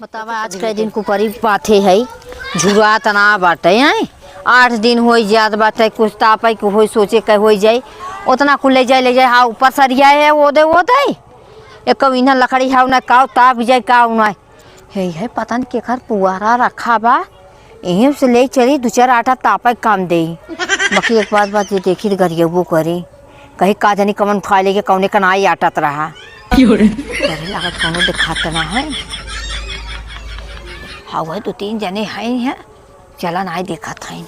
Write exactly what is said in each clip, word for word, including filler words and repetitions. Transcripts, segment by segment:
बतावा, आज कै दिन कुपरी पाथे है, झुरात ना बाटे, हैं? आठ दिन होई जात बाटे, कुछ तापै के होई, सोचे के होई जाई, ओतना कुल ले जाए, ले जाए, हाँ, ऊपर सरिया है, वो दे, वो दे। एक इन्हा लकड़ी हाउ ना, काउ ताप जाए, काउ ना। हे, हे, पता नहीं केकर पुआरा रखा बा, एही से ले चली, दू चार आटा तापै काम देई। बाकी एक बात, बात ये देखी तो गरियबो करी। कहीं का जानी कवन उठा लेके कौने कनाई आटत रहा। क्यों रे? डरे लागत कौनो देखात ना है। हाँ, वह दो तीन जने हैं, हैं। चला ना, देखत हैं।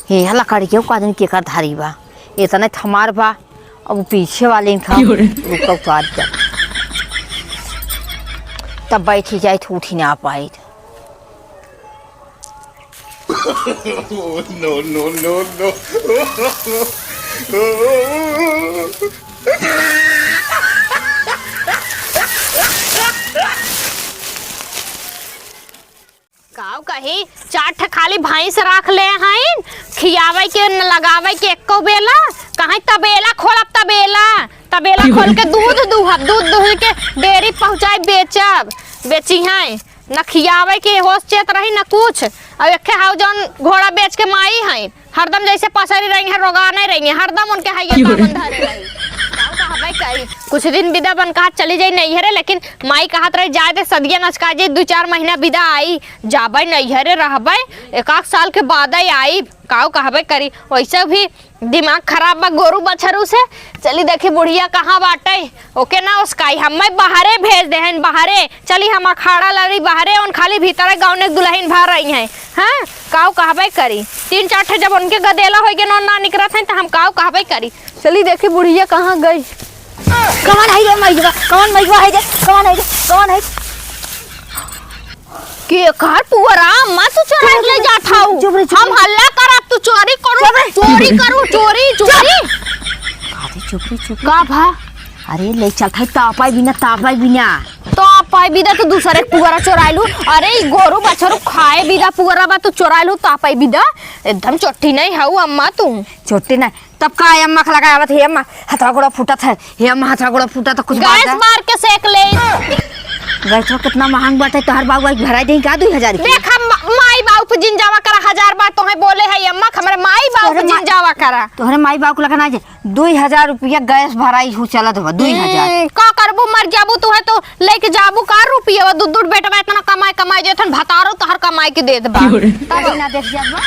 हे, हला करियो का जानी केकर धारी बा। इतने थमार बा। अब पीछे वाले इनका क्यों रे? रुका उतार दे। तब बैठी जाए तो उठी ना पाई। No, no, no, no। काऊ कही, चार ठे खाली भैंस राख ले हईन, खियावे के न लगावे के एको बेला। कहीं तबेला खोलब, तबेला, तबेला खोल के दूध दूहब, दूध दूह के डेयरी पहुँचाई बेचब, बेची हैं। न खियावे के होश चेत रही, न कुछ। अब एक्खे हाउ जौन घोड़ा बेच के माई हैं, हरदम जैसे पसरी रही है, रोगाने रही है, हरदम उनके हाइये क्यों रे? तावन धरे रही। काऊ कहबे करी, कुछ दिन बिदा बन कहा चली जाई नैहरे, लेकिन माई कहत रही, "जाए दे, सदिया नचका जाई, दू चार महीना बिदा आई, जाबे नैहरे रहबे, एक आध साल के बाद आई।" काऊ कहबे करी, वैसे भी दिमाग खराब बा गोरू बछरू से। चली देखी बुढ़िया कहाँ बाटे, ओके ना उसकाई, हम्मे बाहरे भेज दे हैं, बाहरे। चली हम अखाड़ा लड़ी बाहरे, उन खाली भीतरे गौने दुलहिन भर रही हैं। हाँ, काऊ कहबे करी, तीन चार ठे जब उनके गदेला होई के नौ ना निकरत हैं, तो हम काऊ कहबे करी। चली देखी बुढ़िया कहाँ गई। कौन है रे मइवा? कौन मइवा है रे? कौन है रे? कौन है? केकर पुअरा अम्मा तू चोराइ के ले जात हऊ? चुप रे, चुप रे। हम हल्ला करब, तू चोरी करू, चुप रे। चोरी करू, चोरी, चोरी। अरे चुप रे, चुप रे। का भा? अरे ले चलत है तापाई बिना, तापाई बिना। तापाई बिना तो दूसरे के पुअरा चोराइलू। अरे ई गोरू बछरू खाए बिना पुअरा बा तू चोराइलू तापाई बिना। एकदम चोट्टी नहीं हऊ अम्मा तू। चोट्टी नहीं। तब का, हे अम्मा, खला का आवत, हे अम्मा, हथवा गोड़ा फूटत है, हे अम्मा, हथवा गोड़ा फूटत है, कुछ बात गैस है? मार के सेक ले। गैसवा कितना महंग बाटे, तोहर बाबू आज भराई देही का दुई हजार के? देख, हम मा-, माई बाबू पे जिन जावा करा, हजार बार तोहे बोले है अम्मा, हमरे माई बाबू तोहरे पे जिन मा-, जावा करा। तोहरे माई बाबू के लगा ना जे, दुई हजार रुपया गैस भराई हु चलत बा, दुई हजार। हम्म, का करबू, मर जाबू, तोहे तो लेके जाबू का रुपया, दू दू बेटवा इतना कमाए, कमाए जे थन भतारो तोहर कमाए के देत बा। तब ना देख जात बा।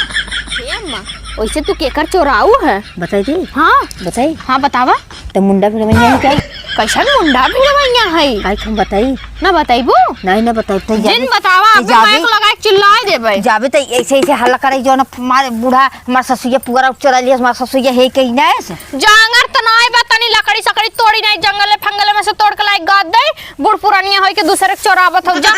हे अम्मा, वैसे तू केकर चोराऊ है? बताई दे। हाँ। बताई? हाँ, बतावा। तो मुंडा भिड़वैया है क्या? कैसन मुंडा भिड़वैया है? काहे हम बताई? ना बताइबू? नहीं, ना बताई, तो जिन जाबे, बतावा, तो आपके जाबे, माइक लगा के चिल्लाए देबे। जाबे तो ऐसे, ऐसे हल्ला करे, जो ना मारे बूढ़ा, हमार ससुइया पुअरा चोरा लिया, हमार ससुइया है कहीं ना ऐसे। जांगर तो नाई बा, तनी लकड़ी सकड़ी तोड़ी नाई, जंगले फंगले में से तोड़ के लाई गाद दे, बूढ़ पुरानिया होई के दूसरे के चोरावत हो, जा।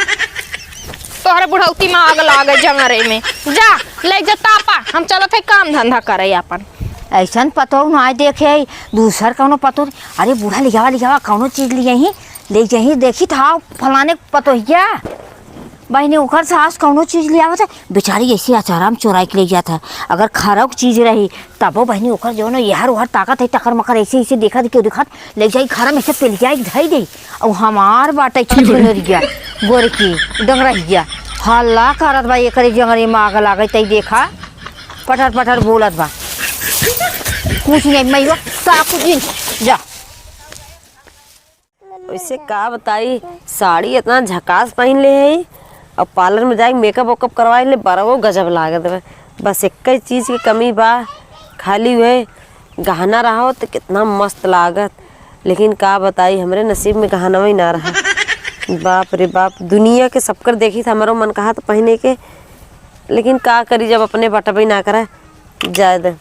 तोहरे बुढ़ौती में आग लागे जंगरे में। जा, ले जा तापा, हम चलत है काम धंधा करे आपन। ऐसन पतोह ना देखे, दूसर कौनो पतोह। अरे बूढ़ा लियावा, लियावा, कौनो चीज लिया ही, ले जाही, देखी था फलाने पतोहिया। बहिनी, ओकर सास कौनो चीज लियावत है, बेचारी ऐसे अचाराम चोराई के ले जात है। अगर खरौक चीज रही, तबो बहिनी ओकर जौन एहर ओहर ताकत है, टकर मकर ऐसे ऐसे देखत, क्यों देखत, ले जाई घर में से पेलिया एक धई दे। और हमार बाटे छछनरिया, गोरकी, डंगरहिया, हल्ला करत बा, एकरे जंगरे में आग लागे, तई देखा, पटर पटर बोलत बा। कुछ नहीं, मैं वो का कुछ नहीं, जा। वैसे का बताई, साड़ी इतना झकास पहिन ले है, और पार्लर में जाके मेकअप वेकअप करवाए ले, बड़ा वो गजब लागत बा। बस एक ही चीज की कमी बा, खाली वह गहना रहा हो तो कितना मस्त लागत, लेकिन का बताई, हमरे नसीब में गहना ही ना रहा। बाप रे बाप, दुनिया के सबकर देखी था, हमरो मन कहा था पहने के, लेकिन का करी, जब अपने बटबे ना करा, जाए दे।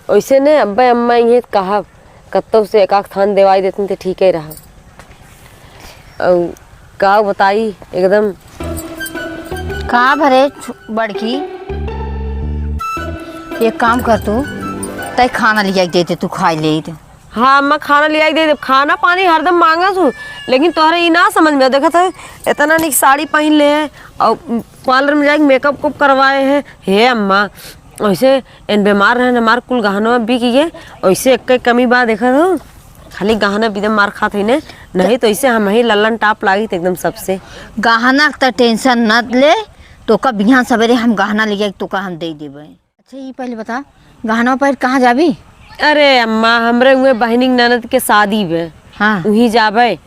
वैसे ने अब्बे अम्मा इहे कहब, कत्तो से एक आध थान देवाई देतन ते ठीके रहा। अउ का बताई एकदम। का भरे छु-, बड़की, एक काम कर तू, तै खाना लिया के देते, तू खाई ले तो। हाँ अम्मा, खाना लिया के दे दे। खाना पानी हरदम मांगत हूँ, लेकिन तोहरे ई ना समझ में, देखत है इतना निक साड़ी पहन ले है और पार्लर में जाके मेकअप वेकअप करवाए है। हे अम्मा, वैसे एन बीमार रहन, हमार कुल गहनवा बिक गए, वैसे एक कमी बा, देखत हो, खाली गहना बिदे मार खात है ने, नहीं तो इसे हम ही लल्लन टाप लागी थे एकदम सबसे। गहना त tension न ले, तोका बिहान सबेरे हम गहना ले जाए, तोका हम दे देबे। अच्छा, ई पहले बता, गहनवा पहिर कहाँ जाबी? अरे अम्मा, हमरे उहे बहिनी के ननद के शादी बे। हाँ। उहीं जाबे।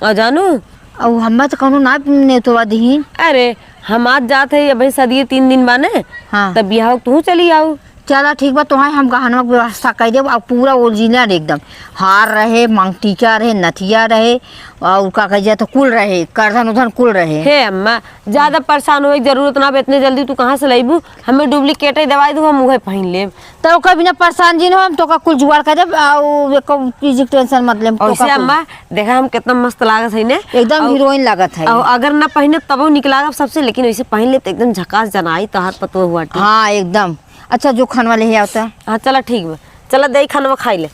और जानू? और हम्मा तो कौनो ना नेतवा दिहिन। अरे, हम आज जात है, अबे शादी तीन दिन बाने। हाँ। तब बियाह तू चली आऊ। चला ठीक बा, तोहाई हम गहनवा के व्यवस्था कर देब, और पूरा original एकदम। हार रहे, मांगटीका रहे, नथिया रहे, और का कह जाए तो कुल रहे, करधन उधन कुल रहे। हे अम्मा, ज्यादा परेशान होए के जरूरत ना बा, इतने जल्दी तू कहाँ से लइबू? हमें duplicate ही दवाई दू, हम उहे पहिन लेब। तो ओकर बिना परेशान जिन हो, हम तोका कुल जुगाड़ कर देब, आ उ एको चीज के tension मत लेम, और तोका इसे कुल। अम्मा, देखा हम कितना मस्त लागत है ने। एकदम और, हीरोइन लागत है। और अगर ना पहिने तबो निक लागब सबसे, लेकिन वैसे पहिन लेब तो एकदम झकास जनाई तोहार पतोह हुआ टी। हाँ, एकदम। अच्छा, जो खानवा ले ही आवता। हाँ, चला ठीक बा, चला दे खानवा खाई ले।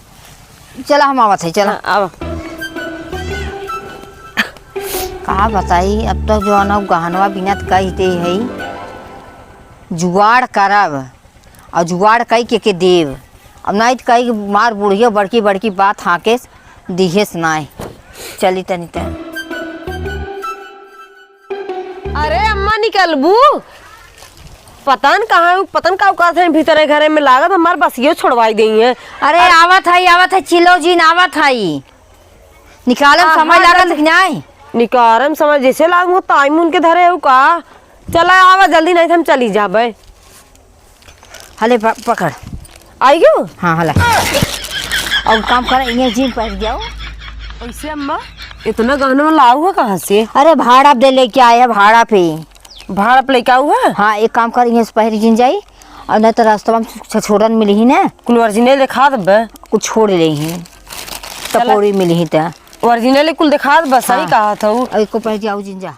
चला, हम आवत है, चला। हाँ, आवा। का बताई, अब तो जो है ना, गहनवा बिनत कह दे है, जुगाड़ करब, और जुगाड़ कई के, के देब। अब नहीं तो कई मार बुढ़िया बड़की, बड़की बात हाँके दिहेस नाय। चली तनी तनी। अरे अम्मा, निकलबू? पता न कहाँ है, पता न का करत है भीतरे घरे में, लागत हमार बसियो छोड़वाई देई है। अरे अरे आवत है, आवत है, चिल्लो जिन, आवत है। निकालम हाँ, समय हाँ, लागत जल्दी। कि नाय? निकारम समय जैसे लागू हो, time उनके धरे हो का? चला आवा जल्दी, नहीं तो हम चली जाबे। हले प-, पकड़। आई गयो? हाँ, हला। और काम कर, इन्हें जीन पहन जाओ। ऐसे अम्मा, इतना गहना लाऊ है कहाँ से? अरे भाड़ा पे लेके आए हैं, भाड़ा पे। भाड़ा पे लेके आऊ है? हाँ, एक काम कर, इन्हें से पहरी जिन जाई, और नहीं तो रास्ता में छ-, छोड़न मिली ही ना। कुल original दिखा देबे। कुछ छोड़ ले ही, चला। टपोरी मिली ही त। Original कुल दिखा देबे, सही हाँ। कहा था वो। और एको पहरी जाऊ जिन जा।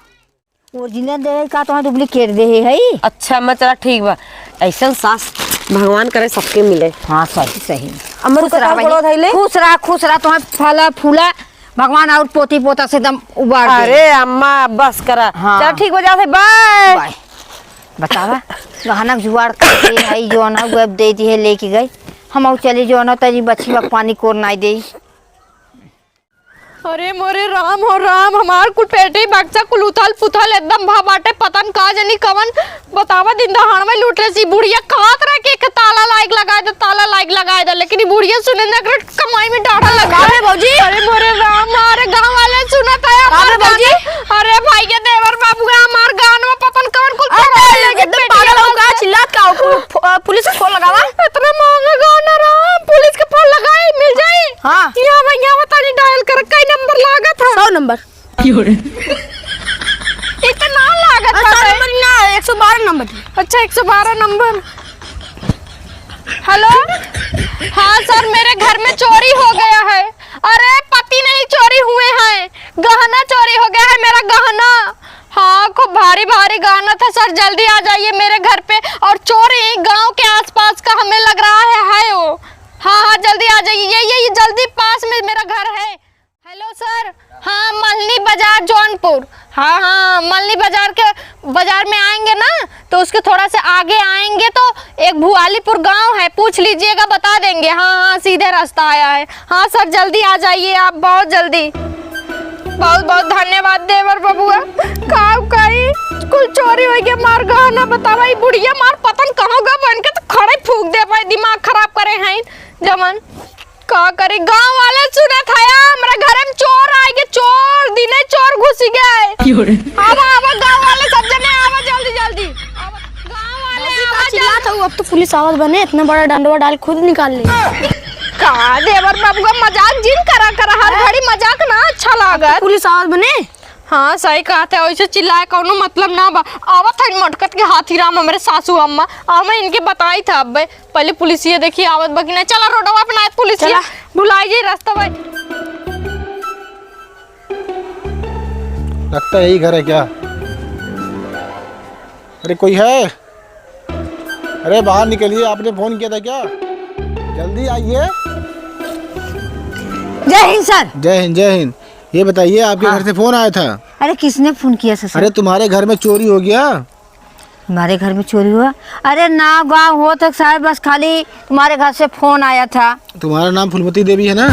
Original दे है का, तोहार duplicate दे है, है? अच्छा, मैं चला ठीक बा। ऐसन सास भगवान करे सबके मिले। हाँ, सही, सही। अम्मा, खुश रुको, रहा तोहार बहिनी। गोड़वा धइले। खुश रहा, खुश रहा, तोहार फला फूला भगवान और पोती पोता से एकदम उबार दे। अरे अम्मा, बस करा। हाँ। चल ठीक बा, जात है, bye। Bye। बतावा, गहना के जुगाड़ करके आई जो ना, वो अब दे दी है, लेके गई। हम और चली जो ना, तरी बच्ची बा पानी कोर नाई दे। अरे मोरे राम हो राम, हमार कुल पेटी बक्सा कुल उथल पुथल एकदम भा बाटे, पता न का जानी कवन बतावा दिन दहाड़ में लूट ले सी बुढ़िया। कहत रहे कि एक ताला लाइक लगाए दे, ताला लाइक लगाए दे, लेकिन ई बुढ़िया सुने न एकरे कमाई में डाढ़ा लगा। का रे भौजी? अरे मोरे राम, अरे गाँव वाले सुनत है का रे हमार भौजी? गाना। अरे भाई के देवर बाबू का हमार गाना पतन कौन कुल अरे, पता है, एकदम लेकिन पागल हो का, चिल्लात का हो? पु-, पु-, अ, पुलिस को फोन लगावा। इतना महंगा गाना रहा, पुलिस के फोन लगाई, मिल जाई? हाँ। यहाँ बा, यहाँ बा, तनी डायल कर, कई नंबर लागत है? सौ नंबर। क्यों रे? इतना लागत है? सौ नंबर ना, एक सौ बारह नंबर। अच्छा, एक सौ बारह नंबर। हेलो, हाँ सर, मेरे घर में चोरी हो गया है। अरे, पति नहीं चोरी हुए हैं, गहना चोरी हो गया है, मेरा गहना। हाँ, खूब भारी भारी गहना था सर, जल्दी आ जाइए मेरे घर पे। और चोरी गांव के आसपास का हमें लग रहा है, है वो। हाँ, हाँ, जल्दी आ जाइए, ये, ये, ये जल्दी पास में मेरा घर है। हेलो सर, हाँ, मलनी बाजार जौनपुर। हाँ, हाँ, मलनी बाजार के, बाजार में आएंगे ना, तो उसके थोड़ा से आगे आएंगे तो एक भुआलीपुर गांव है, पूछ लीजिएगा, बता देंगे। हाँ, हाँ, सीधे रास्ता आया है। हाँ सर, जल्दी आ जाइए आप, बहुत जल्दी। बहुत बहुत धन्यवाद देवर बबुआ। का कही, कुल चोरी होइ गया, मार गहना बतावा, ई बुढ़िया मार पतन कहाँ गा बन के तो खड़े फूंक दे पाए, दिमाग खराब करे हैं जमन। का करी, गांव वाले सुनत हया, हमरा घरे में चोर आइ गए, चोर, दिने चोर घुसि गए। क्यों रे? आवा, आवा, गांव वाले सब जने आवा, जल्दी, जल्दी। आवा, गांव वाले मौसी का आवा, चिल्लात जल्दी। हऊ, अब तो पुलिस आवत बने, इतना बड़ा डंडवा डाल खुद निकाल ले। का देवर बाबू का मजाक जिन करा करा, हर हाँ। घड़ी मजाक ना अच्छा लागत। पुलिस आवत बने। हाँ, सही कहत है, वैसे चिल्लाए कौनो मतलब ना बा। आवत है मटकत के हाथी राम, हमरे सासू अम्मा, और मैं इनके बताई था अब। पहले पुलिसिया देखी आवत बा कि नहीं। चला रोडवा अपना पुलिसिया चला। भुलाई जाई रास्ता भाई। लगता है यही घर है क्या? अरे कोई है? अरे बाहर निकलिए, आपने फोन किया था क्या? जल्दी आइए। जय हिंद सर। जय हिंद, जय हिंद। ये बताइए, आपके हाँ। घर से फोन आया था। अरे किसने फोन किया था सर? अरे तुम्हारे घर में चोरी हो गया। हमारे घर में चोरी हुआ? अरे ना गाँव हो तो साहब, बस खाली तुम्हारे घर से फोन आया था। तुम्हारा नाम फूलमती देवी है ना?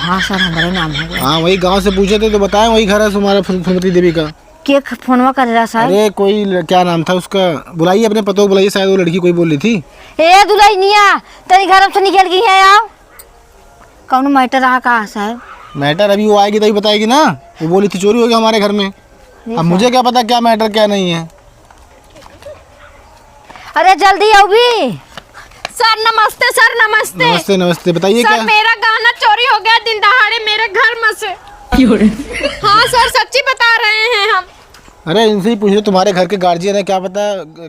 हाँ सर, हमरे नाम है वो। हाँ, वही गाँव से पूछे थे तो बताए, वही घर है तुम्हारा फुल-, फुलमती देवी का। के ख-, फोनवा करे रहा साहब? अरे कोई ल-, क्या नाम था उसका, बुलाइए अपने पतोह को बुलाइए, शायद वो लड़की कोई बोल रही थी। ए दुलहिनिया, तनी घर से निकल गई है, आओ। कौन matter रहा का साहब? Matter अभी वो आएगी तभी बताएगी ना। वो बोली थी चोरी हो गया हमारे घर में। नहीं अब सर। मुझे क्या पता क्या matter क्या नहीं है। अरे जल्दी आओ भी। सर नमस्ते, सर नमस्ते। नमस्ते, नमस्ते, बताइए सर, क्या? मेरा गहना चोरी हो गया दिन दहाड़े मेरे घर में से। क्यों रे? हाँ सर, सच्ची बता रहे हैं हम। अरे इनसे ही पूछ लो, तुम्हारे घर के guardian है, क्या पता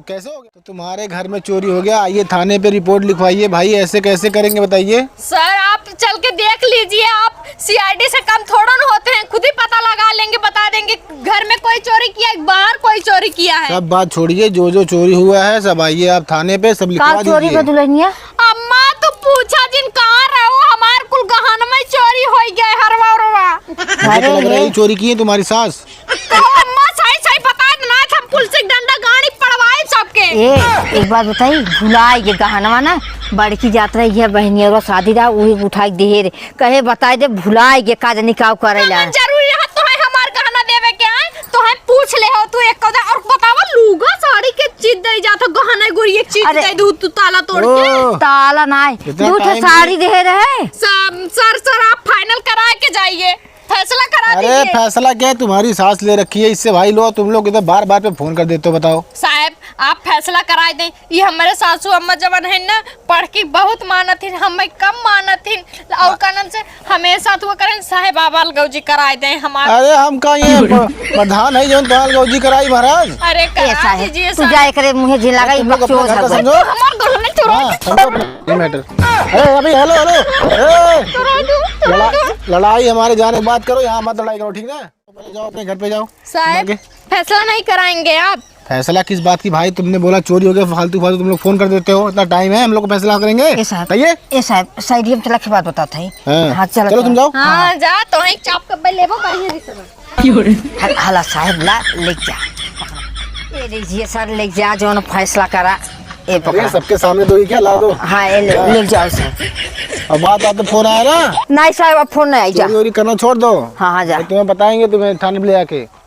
कैसे हो गया। तो तुम्हारे घर में चोरी हो गया, आइए थाने पे report लिखवाइए भाई, ऐसे कैसे करेंगे बताइए। सर आप चल के देख लीजिए, आप सीआईडी से कम थोड़ा ना होते हैं, खुद ही पता लगा लेंगे, बता देंगे घर में कोई चोरी किया है, बाहर कोई चोरी किया है। सब बात छोड़िए, जो जो चोरी हुआ है सब आइए आप थाने पे, सब का लिखवा चोरी दीजिए। बा दुलहिनिया? अम्मा तू पूछा जिन, कहाँ रहो, हमार कुल गहनवा चोरी होइ गए, हरवा उरवा। मुझे तो अरे लग रहा है रे। ये चोरी की है तुम्हारी सास। कहो अम्मा, सही सही बता दे, ना हम पुलिस के डंडा गाड़ी पड़वाए सबके। ए, एक बात बताई, भुलाए गे गहनवा ना, बड़की जात रही है बहनिया, शादी रहा, उही उठाइ के देहे रे। कहे बताइ दे, भुलाए गे का जनी काव करेला। कौन जरूरी रहा तो है हमार गहना देवे के आए, तो है पूछ ले हो तू एक कदा। और बतावा, लूगा साड़ी के चीज दे जात हो, गहना गुरी एक चीज अरे। दे दू तू ताला तोड़ के। ओ। ताला नाय, इतना दू ठे time साड़ी नहीं। देहे रहे। सर, सर, सर, आप final करा के जाइए। फैसला करा अरे दीजिए। फैसला क्या है, तुम्हारी सास ले रखी है, इससे भाई लो, तुम लोग इधर बार बार पे फोन कर देते हो, बताओ। साहब, आप फैसला करा दें, ये हमारे सासू अम्मा जवन है ना, पढ़ के बहुत मानत हिन, हमें कम मानत हिन, और का नाम से हमेशा तो वो करें, साहब आप अलगौजी करा दें हमार। अरे हम का ये प-, प्रधान है जो तो अलगौजी कराई महाराज। अरे ए करा साहब, दीजिए तू साहब। जा एकरे मुँहे जिन लगाई, तुम लोग अपना बकचोद घर का है। समझो। हमार घर में चुरा हाँ, के समझो अपना matter। ए, अभी hello, hello। ए, चुरा दो, चुरा लड़ा-, दो। लड़ाई हमारे जाने की बात करो, यहाँ मत लड़ाई करो, ठीक ना? जाओ, अपने घर पे जाओ। साहब, आगे। फैसला नहीं कराएंगे आप। फैसला किस बात की भाई? तुमने बोला चोरी हो गया, फालतू फालतू तुम लोग फोन कर देते हो, इतना time है, हम लोग को फैसला करेंगे। ए साहब, बताइए। ए साहब, साइड में चला के बात बताते हैं। हाँ। हाँ, चलो, चलो तुम जाओ। हाँ, हाँ। जा, तो एक चाप कब्बे लेबो, बढ़िया दिख रहा। हल-, हला साहब, ला, ले जा। ए लीजिए सर, ले जा, जौन फैसला करा। ए अरे, पकड़ा। सबके सामने दो ही क्या, ला दो। हाँ, ए ले, हाँ। ले जाओ सर। अब बात, बात तो फोन आया ना। नहीं साहब, अब फोन नहीं आई, जा। चोरी वोरी करना छोड़ दो। हाँ, हाँ, जा। तो तुम्हें बताएंगे, तुम्हें थाने पे ले आके।